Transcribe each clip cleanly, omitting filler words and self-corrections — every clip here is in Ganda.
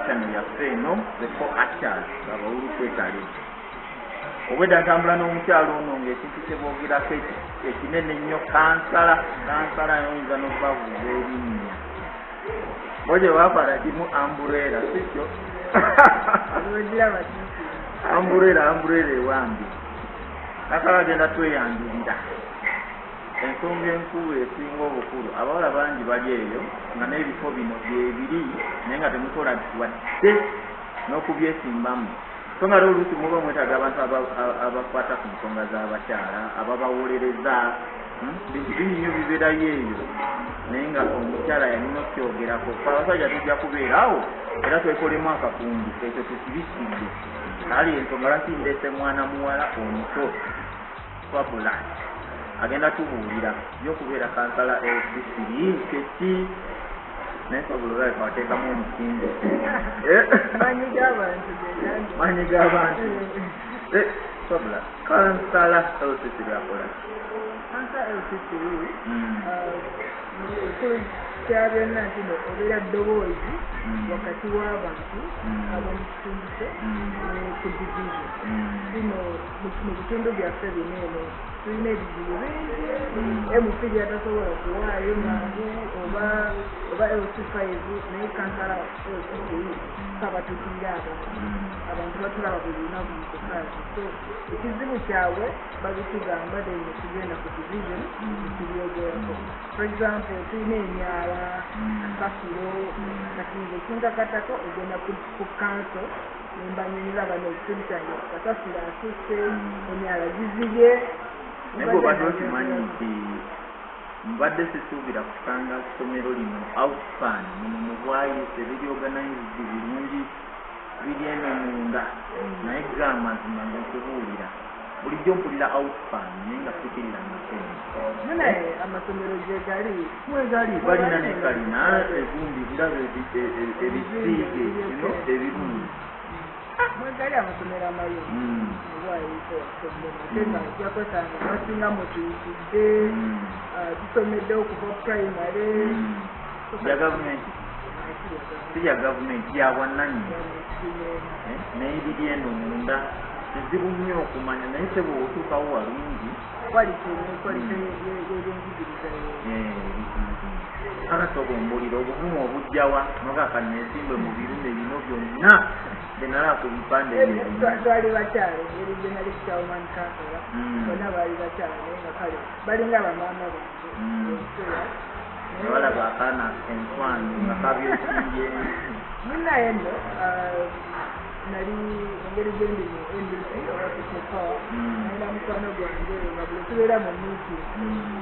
Channel yaffe eno, The Four Archers, abawulu kwetale. Obwedda ntambula n'omukyalo ono ng'ekintu kye boogerako ekinene ennyo, kansala. Kansala oyinza n'okubabuuza erinnya bo gye bakola kimu, umbrella, si kyo? Umbrella, umbrella ewange. Kansala agenda tweyanjulira. Ensonga enkulu esinga obukulu, abawala bangi bali eyo nga n'ebifo bino byebiri, naye nga temusobola wadde n'okubyesimbamu, so nga ate oluusi muba mwetaaga abantu abakwata ku nsonga z'abakyala, ababawolereza. Bintu bingi nnyo bibeerayo eyo, naye nga omukyala yalina okyogerako. Fe abasajja tujja kubeera awo era twekolemu akakumbi, ekyo tukibikidde. Ali ensonga lwaki ndeese mwana muwala omuto Fabula, agenda tubuulira byokubeera kansala LC3 kyeki. Naye Fabula, olabika wateekamu omutindo. Maanyi g'abantu gegange. Maanyi g'abantu. Fabula, kansala LC3 akola ki? Kansala LC3, ekikulu kya byonna nti no obeera ddoboozi wakati w'abantu ab'omu kitundu kyo ne ku division. Bino mu bitundu byaffe bino eno tulina ebizibu bingi MP byatasobola kuwaayo mangu oba LC5, naye kansala LC3 kabatuukirira abantu. Abantu batulaba buli lunaku mu society, so ekizibu kyabwe babitugamba, then netugenda ku division netubyogerako. For example, tulina emyala, kasasiro. Kati nze kinkakatako ogenda ku council nembanyonyola bano ekitundu kyange kasasiro asusse, emyala gizibye. Naye bw'obadde okimanyi nti mbadde sisuubira kusanga ssomero lino outspan muno mu Bwayise, biri organized bulungi, biri eno munda, naye ga amazima nga nkubuulira, bulijjo mpulira outspan naye nga sikirira maseeno. Munaye amasomero gye gali. Mwegali balina ne kalina egundi ndaba ebisiige ino ebirungi. Mwegali amasomero amayungi obwayise waffe, ate nga ojja kwesanga basinga mutuyitidde. Tusomedde okuva primary. Ya gavumenti, si ya gavumenti, ya bwannannyini. Naye biri eno munda kizibu nnyo okumanya, naye sebo otuukawo walungi. Quality ne quality y'ebyenjigiriza. Kaka ombuulira obuvumu obujjawa nogaka nesimbe mu birume bino byonna byenalaba ku bipande ebyo? Twali bakyala, engeri gye nali chairman kansala, bonna baali bakyala, naye nga kale balinga bamaama bange ebiseera. Nebalaba akaana enswanyu nga kabyesimbye. Munaye nno, nali engeri gyendi mu NDC oba People Power, nalina mukwano gwange nga buli tubeera mu meeting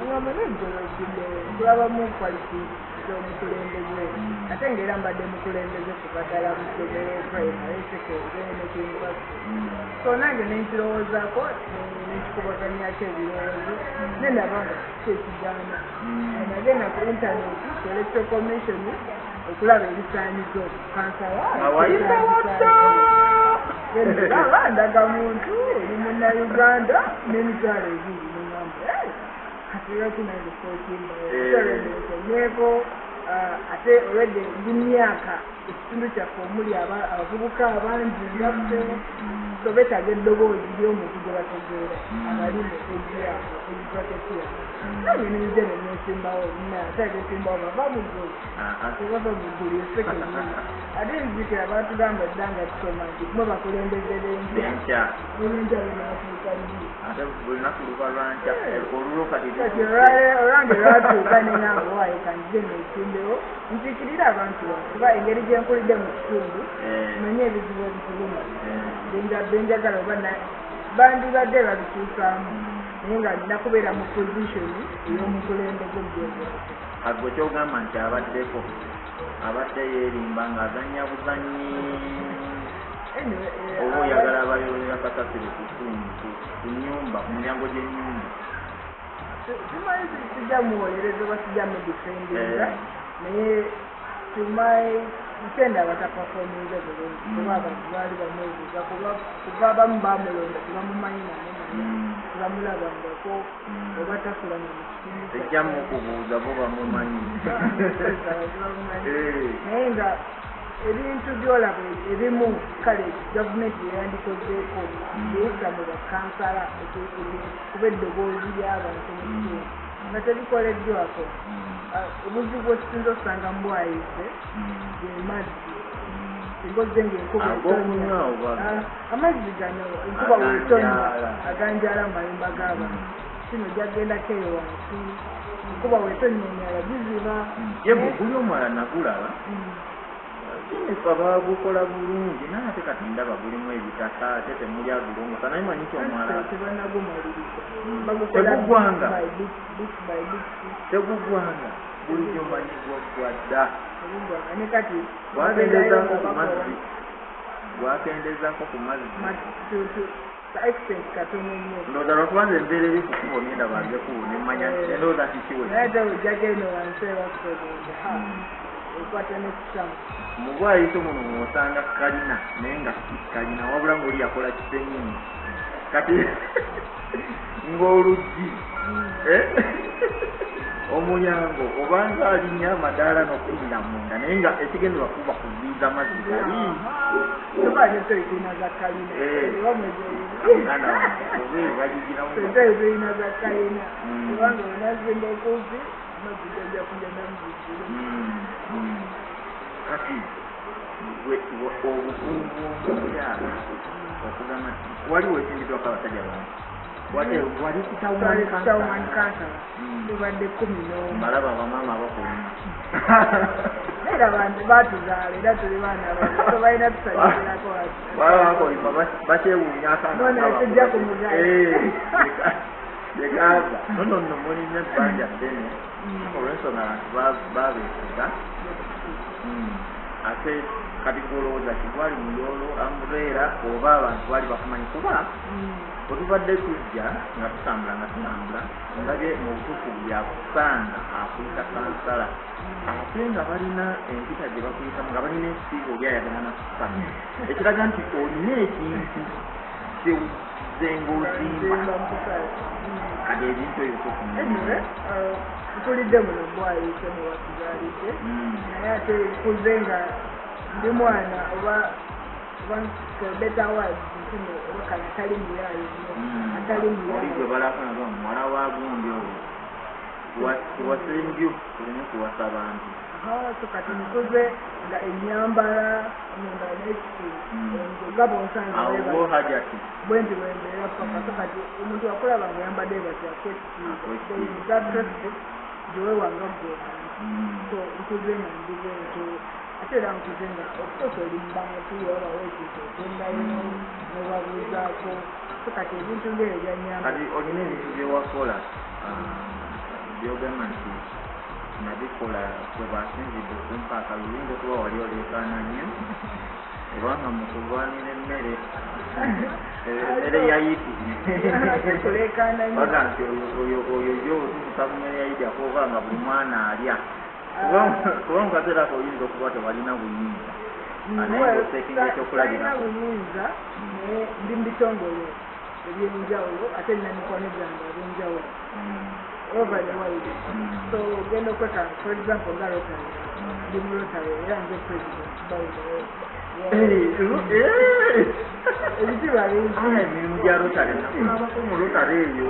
ngamba nejjolokidde kulabamu quality z'omukulembeze, ate ngaera mbadde mukulembeze kuva ddala mu ssomero, primary, secondary ne ku university. So nange nenkirowoozaako, nenkikubaganyako ebirowoozo, nendaba nga kiki ekigaana. Nagenda ku internet ku Electoral Commission okulaba ebisaanyizo kansala. Nga wayita wadda. Aba ndaga muntu oli Munnayuganda n'20,000, neŋamba kati lwaki nange sootimbayo? Nsomyeko, ate olwedde ndi myaka ekitundu kyaffe omuli abavubuka abangi ngaffe, so beetaaga eddoboozi ly'omuntu gwe bategeera abali mu age yaabwe, age bracket yaabwe. Nange nenzija nenesimbawo. Ate agesimbawo bava mu ggulu, tebava mu ggulu, effe kennyini. Ate nzijukira baatugamba dda nga tusoma nti mwe bakulembeze b'enkya. Enkya. Olwenkya lunaatuuka ddi? Ate buli lunaku luba lwankya, olulwo kati. Kati olwange lwatuuka, neŋamba waayo kanzije nesimbewo nkiikirire abantu bange, kuba engeri gye nkulidde mu kitundu manye ebizibu ebituluma benjagala oba bandibadde babikyusaamu, naye nga nina kubeera mu position ey'omukulembeze gyogerako. Agwe kyogamba nti abaddeko abadde yeerimba ng'azannya buzannyi, oba oyagala abayolera kasasiro ku nyumba, ku miryango gy'ennyumba? Simanyi, sijja muwolereza oba sijja mudefendinga, naye tumayi ntenda bataperforminze bulungi, kuba abantu baali bamwebuuza, kuba abamu bamulonda tebamumanyi namumanyi, tebamulabangako oba tasula mu kitundu. Sijja mukubuuza, bo bamumanyi. Tebamumanyi, naye nga Ebintu byolaba ebimu kale gavumenti yeyandikozeeko eyisa mu bakansala kuba eddoboozi ly'abantu mu kitundu nga tebikoleddwako. Obuzibu bwetusinza okusanga mu Bwayiise ge mazzi. Singa ng'enkuba etonya, amazzi gano enkuba bw'etonya aganjaala mu mayumba g'abantu, kino gyagendako eyo wansi, enkuba bw'etonya emyala giziba. Ye guli omwala nagulaba, efa baagukola bulungi, naye ate kati ndaba gulimu ebitaka, ate temuli agulongosa, naye manyi nti omwala Tebanagumaliriza. Teguggwanga, teguggwanga, bulijjo manyi gwaggwa dda. Ne kati Gwakendezaako ku mazzi, gwakendezaako ku mazzi extent katono nnyo. Ndowooza lwakuba nze embeera eri ku kkubo ngenda bangekubo nemmanya endowooza nti kiwe. Naye ate ojjako eno wansi ewaffe ekwata n'ekitamu. Mu Bwayiise muno mw'osanga kalina, naye nga si kalina, wabula ng'oli yakola kisenyinyi kati ng'oluggi, omulyango obanga alinnya amadaala n'okuyingira munda, naye nga ekigendererwa kuba kuziyiza mazzi gali. Toba ate tulina za kalina. Muganda wange oba bagigiramu. Tulina za kalina kubanga onazimba okumpi, amazzi gajja kugenda muzijjire. Kati obukulu bw'omukyala okugamba nti waliwo ekindiddwako abasajja bangi, wali Town council tubadde 11. Mbalaba abamaama abakulima. Era abantu batuzaala era tuli baana bato, balina tusanyukirako. Baba bakolima bakyewuunya akaana tujja kumuzaala. Yegamba nono nno mulina ebbanja ddene olw'ensonga abantu babeesiga. Ate kati gwolowooza ki, gwali muyoolo umbrella oba abantu baali bakumanyi? Kuba bwe tubadde tujja nga tutambula nga tutambula, ndabye mu butuufu byakusanga akuyita kansala, ate nga balina empita gye bakuyitamu, nga balina ekitiibwa, oli ayagala nakusa, ekiraga nti olina ekintu kyewuzzenga ozimba. Kati ebintu ebyo Anyway, nkulidde muno Bwayiise mu watuzaalidde, naye ate nkuze nga ndi mwana oba for better words ntino oba kale atali muyaaye nnyo, atali Oli muyaaye. Gwe balako naba muwala wa gundi oyo wasembyo tuleme kuwasa abantu. So kati nkuze nga ennyambala n'ekikulu nga bwonsanze. Awo bo hajati. Bwe nti bwembeera paka. So kati omuntu akulaba nga oyambadde bati akuwa ekitiibwa, that respect gyeweewanga ggwe omuntu. So nkuze nga ndi bwentyo, ate era nkuze nga of course oli mu bantu, wabawo ekintu ogendayo n'obabuuzaako. So kati ebintu ng'ebyo byanyamba. Kati olina ebintu byewakola byogamba nti nabikola kwe basinzidde okumpa akalulu? Oyinza okuba wali oleekaana nnyo obanga mu kulwanira emmere, emmere ya Idi. Kuleekaana nnyo. Baga nti oyo yo otutuka ku mmere ya Idi akuba nga buli mwana alya, kuba mu kaseera ako oyinza okuba tewalina buyinza, naye ng'oteekinga Talina ekyokulabirako. buyinza, naye ndi mu bitongole ebyenjawulo, ate nina mikwano gyange ab'enjawulo over the world. So ogenda okweka, for example, nga Rotary, ndi mu Rotary era nze president, by the way. Ebitiibwa bingi. Emirimu gya Rotary nakulabako mu Rotary eyo.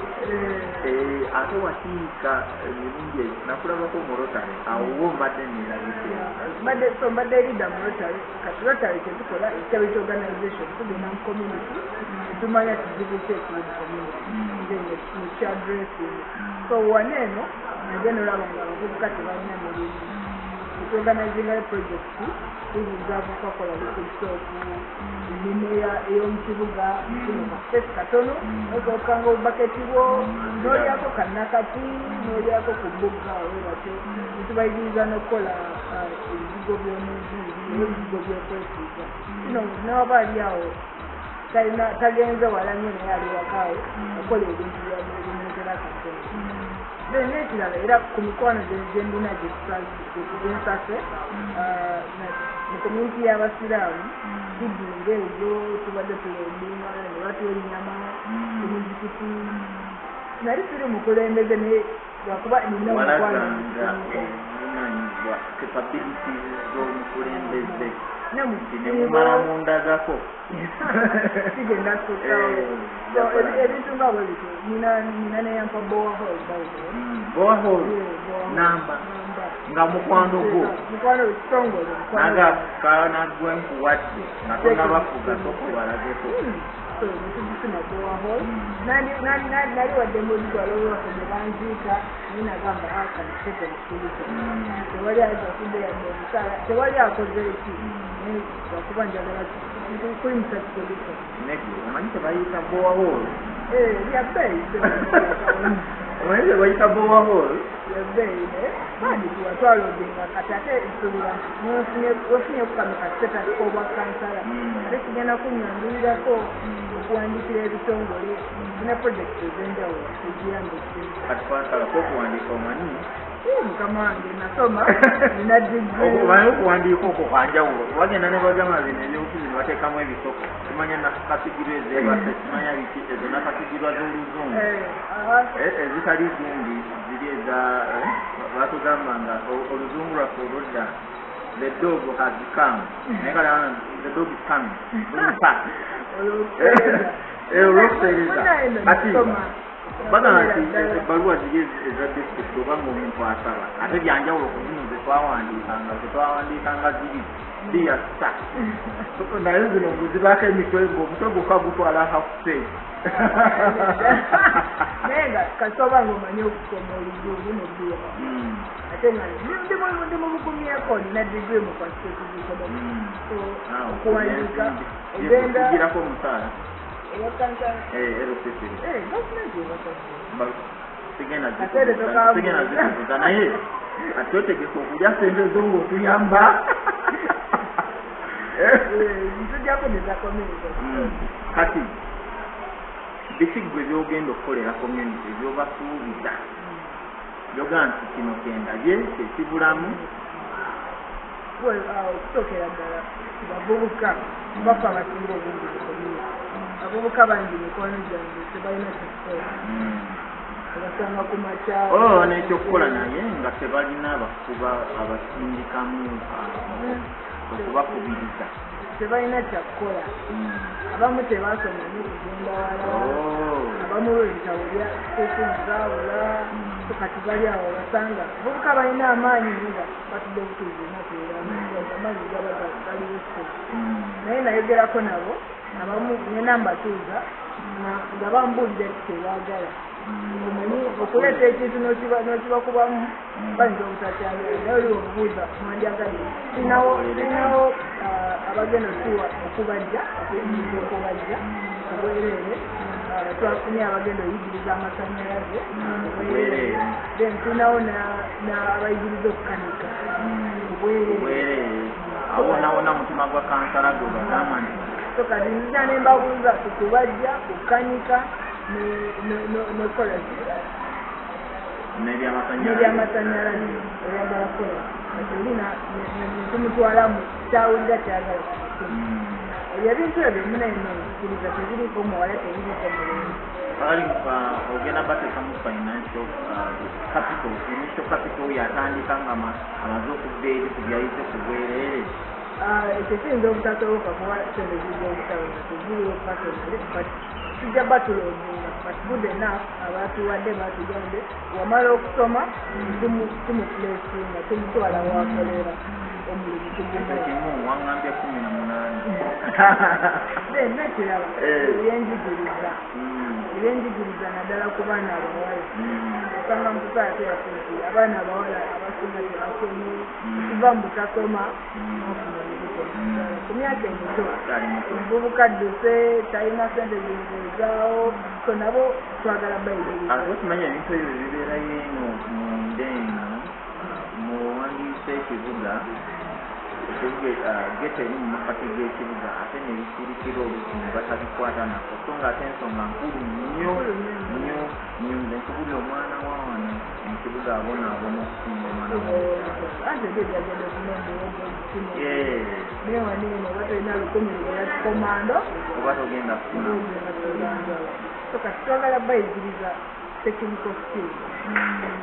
Ate wakiika emirundi eyo nakulabako mu Rotary, awo wo mbadde neerabidde. Mbadde, so mbadde leader mu Rotary. Kati Rotary kyetukola, charity organization, tugenda mu community tumanya kizibu ki ekiri mu community, then nekyaddressinga. So wano eno nagenda olaba nga abavubuka tebalina mirimu, tuorganizingayo project, tubuuza kukakola liquid soap, ennima ey'omu kibuga kino kaspace katono, nosookanga obubaketi bwo n'olyako kannakati n'olyako ku mbugga awo batyo, netubayigiriza n'okukola ebizigo by'omunviiri oba ebizigo by'okwesiiga. Kino n'oba ali awo talina tagenze wala nnyo, naye ali wakaawo akola ebintu byabimuleetera akasente. Then n'ekirala era ku mikwano gye ndina gyensase mu community y'abasiraamu, tudinga ezo tubadde tulembinga ne batuwa ennyama ku muzikiti. Nali tuli mukulembeze, naye lwakuba nina omukwano. Walaganga obuvunanyizibwa, capabilities z'omukulembeze. Ne mu Nemumala mundagako. Kigenda kusukkawo. So ebintu nga bwe bityo, nina neyampa borehole, by the way. Borehole Yeah, borehole. Namba. Namba. Nga mukwano gwo. Mukwano kitongole, mukwano Naga gwange. kana gwe nkuwadde nga tonnabafuga sokubalageko. So netugifuna borehole. Nali wadde mubitwala olwaffe gye banziika, naye nagamba kaniteeke mu kitundu kyonna. Tewali azafudde yadde omusaala, tewali akoze eki, naye lwakuba njagala kuyimusa kitundu kyonna. Negwe omanyi tebayita borehole? Bya bbeeyi. Omanyi tebayita borehole? Bya bbeeyi, naye bandituwa twalodinga. Kati ate nsuubira nti wefunye kukano ka status k'obwa kansala, ate kigenda kunnyanguyirako okuwandiikira ebitongole ne project ez'enjawulo eziyamba ekitundu. Kati kansala kokuwandiika omanyi? Mukama wange, nasoma, nina digiri. Omanyi okuwandiika okwo kwanjawulo, bagenda ne bagamba bino ebyobufuzi ne bateekamu ebisoko, kimanya nakasigirwa ezeebase, kimanya biki ezo nakasigirwa z'oluzungu. Ezitali gundi ziri eza batugamba nga oluzungu lwaffe oludda, the dog has come, naye kale the dog is coming. Olwokutereeza kati bagamba nti ebbaluwa ziri eza district oba ngaomuntu asaba, ate byanjawulo ku zino zetwawandiikanga ziri dear sir, naye zino zibaako emitwe, ngaomutwe gwokka gutwala half page. Naye nga kasita oba nga omanyi okusoma oluzungu nodduwa, ate nga ndi mubugumyeko, nina degree mu quantitative economics, so okuwandiika ogenda kugirako omusaala. Ewa kansala? LC3. Gavumenti ebasasula. Sigenda Ate ero tokambuuza. Sigenda zikubuza, naye ate otegeka okulya sente zo ng'otuyamba. Tujja kuneza community. Kati biki gwe byogenda okukolera community byobasuubiza, byogaa nti kino kyendabye kyekibulamu? Well, okusookera ddala bavubuka bafe abasinga obungi mu community, abavubuka bangi mikwano gyange tebalina kyakukola, obasanga ku makya. Oh, n'ekyokukola naye nga tebalina bakuba abasindikamu okubakubiriza. Tebalina kyakukola, abamu tebasoma nnyo kugenda wala, abamu ebitabo bya school zaabula. So kati bali awo, basanga abavubuka balina amaanyi naye nga batudde butuuzi ennaku era amaanyi gaba gali useful. Naye nayogerako nabo abamu, ngenda mbatuuza nga bambuulira ki kyebaagala. Omanyi okuleeta ekintu n'okibakubamu bayinza obutakyagala, naye oli obubuuza mwandyagadde. Tulinawo abagenda otuwa okubajja, okuyigiriza okubajja obwereere. Twafunye abagenda oyigiriza amasannyalaze obwereere. Then tulinawo abayigiriza okukanika obwereere. Obwereere. Awo wonawona mutima gwa kansala gwe bagamba nti So kati nzija ne mbabuuza ku kubajja, kukanika nekola ki? N'ebyamasannyalaze. N'ebyamasannyalaze, oyagala kukola kati oli tumutwalamu kyawulira kyagala ku mutima. Ebyo ebintu ebyo munene nzikiriza tebiriiko muwala, tebiriiko mulenzi. Bali ogenda bateekamu financial capital, initial capital yatandika nga amaze okudda eri ku byayize ku bwereere. Ekyo kiyinza obutasoboka kuba sente ziyinza obutaba nga teziriwo personally, but tujja batulodinga, but good enough abatuwadde batugambye wamala okusoma tumuplacinga, tumutwala wakolera omulimu. Ekyo tugumuwa. Kimu waŋŋambye 18. Then nekirala, ebyenjigiriza, ebyenjigiriza naddala ku baana abawala. Osanga mu society yaffe nti abaana abawala abasinga tebasomye, okuva mu butasoma nofuna olubuto ku myaka emito. Akyali muto. Omuvubuka adduse, talina sente zimubeezaawo, so nabo twagala bayigiriza. Ate okimanyi ebintu ebyo bibeerayo eno munda eno muwandiisa ekibuga, ekibuga ghetto eri mu makkati g'ekibuga, ate ne bisirikira oluusi ne batabikwata nako, so nga ate ensonga nkulu nnyo nnyo nnyo. Nze nkubulira, omwana wa wano mu kibuga abonaabona okusinga omwana w'omukyalo. Anti ebyo byagenda okuna omuwogo kino. Yeah. Naye wano eno oba tolina 1000 lugula kikomando, oba togenda kufuna. Ogenda kulanjala. So kati twagala bayigiriza technical skills.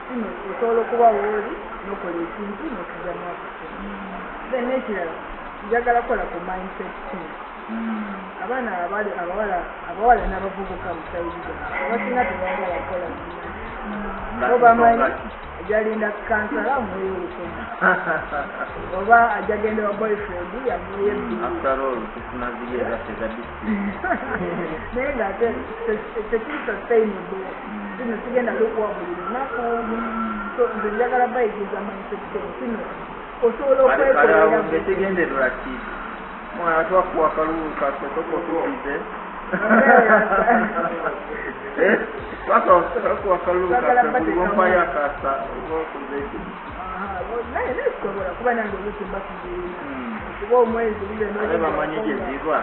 Kino osobola okuba wooli nokola ekintu nokugyamu akasente. Then nekirala, Njagala kukola ku mindset change. Abaana abawala n'abavubuka mu side zange abasinga tebaagala kukola, bo bamanyi ajalinda kansala amuweyo olukumi oba ajja genda wa boyfriend amuweyo ebbiri. After all, tufuna ziri ezaffe eza district. Naye ng'ate tekiri sustainable, kino sigenda lukuwa buli lunaku. So nze njagala bayigiriza mindset change, kino osobola okwekolera. Ekigendererwa ki? Mwana twakuwa akalulu kaffe, tokotukize twakuwa akalulu kaffe buli lwompayo akasa oba okoze eki. Naye nekisobola kuba nange oluusi mba siziina kuba omwezi. Ate bamanyi gye ziba,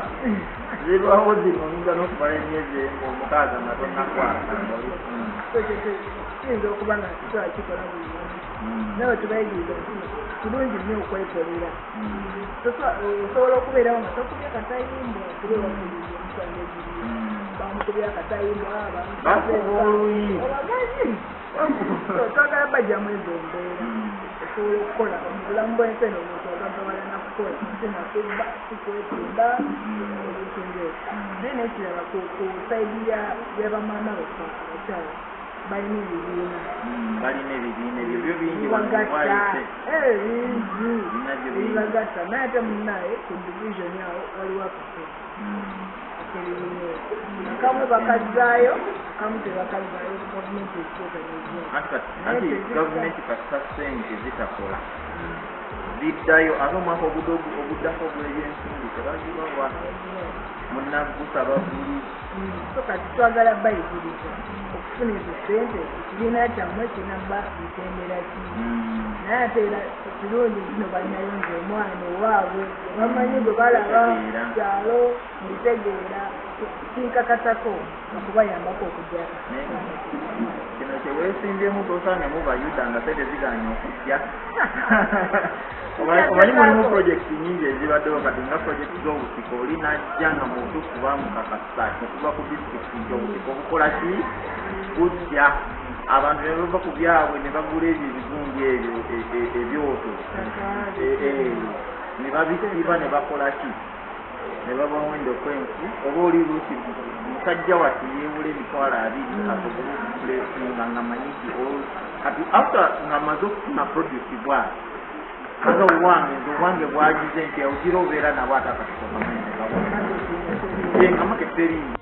zirwawo zino, oyinza n'okumala emyezi 6 nga tonnakwata. Kiyinza okuba nga kisobola kikola buli lunaku, naye tubayigiriza nti kirungi nnyo okwekolera. Osobola okubeerawo nga tokubye katayimbwa, kuba ewakubiriza emisango egiriyo bamukubye akatayimbwa. Bakuba oluyi. Obamanyi, twagala bajjamu ezo mbeera. Osobola okukola mu bulamu bw'ensi eno, omuntu agagawala nakukola, si nakubba, si kwetimba, ebintu ngaebyo. Naye nekirala, ku side y'abamaama baffe abakyala, balina ebibiina. Balina ebibiina, ebyo byo bingi. Bibagatta bingi, ebibagatta. Naye ate munaye ku division awo waliwo akafo ak'ebibiina ebyo, akamu bakazzaayo, akamu tebakazzaayo. Gavumenti ekituuka nezo. Anti gavumenti kasita sente zitakola ziddayo, ate omwaka oguddako ogw'ebyensimbi tebazibawa, munagusaba buli. So kati twagala bayigiriza okufuna ezo sente, ekibiina kyammwe kinabba mitendera ki. Naye ate era kirungi kino balinayo nze omwana owaabwe bamanyi gwe balaba kyalo mbitegeera, kinkakatako okubayambako okujja. Kino kyeweesimbyemu tosange bayuda nga sente ziganye okujja. Omanyi mulimu projekiti nyingi ezibaddewo kati, nga projekiti z'obutiko, oli najja nga mu butuufu bamukakasa okuva ku disitulikiti nti obutiko bukola ki, bujja, abantu ne bava ku byabwe ne bagula ebyo ebigundi ebyo ebyoto ne babisiba ne bakola ki, ne babawa endokwa enfu. Oba oli luusi musajja wati yeewula 20,000 asobole okupulesinga nga manyi nti kati after nga amaze okufuna produce bwati kaza owange, nze owange bwagize nti ogira obeera nabo ate akatiko kamanyi nga market teringi.